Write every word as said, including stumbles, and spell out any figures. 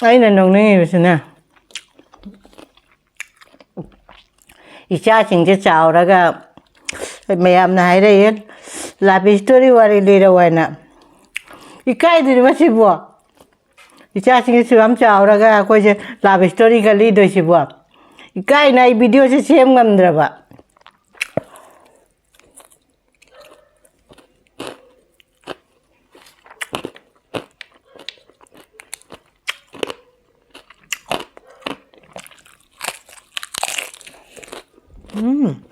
ꯑꯩꯅ ꯅꯣꯛꯅꯤꯡꯉꯤꯕꯁꯤꯅ, ꯏꯆꯥꯁꯤꯡꯁꯦ ꯆꯥꯎꯔꯒ ꯃꯌꯥꯝꯅ ꯍꯥꯏꯔꯛꯑꯦ, "ꯂꯚ ꯁ꯭ꯇꯣꯔꯤ ꯋꯥꯔꯤ ꯂꯤꯔꯛꯑꯣ" ꯍꯥꯏꯅ꯫ ꯏꯀꯥꯏꯗ꯭ꯔꯤꯕ ꯁꯤꯕꯣ? ꯏꯆꯥꯁꯤꯡꯁꯦ ꯁꯨꯛ ꯌꯥꯝ ꯆꯥꯎꯔꯒ ꯑꯩꯈꯣꯏꯁꯦ ꯂꯚ ꯁ꯭ꯇꯣꯔꯤꯒ ꯂꯤꯗꯣꯏꯁꯤꯕꯣ? ꯏꯀꯥꯏꯅ ꯑꯩ ꯚꯤꯗꯤꯑꯣꯁꯦ ꯁꯦꯝ ꯉꯝꯗ꯭ꯔꯕ꯫ ꯎꯝ꯫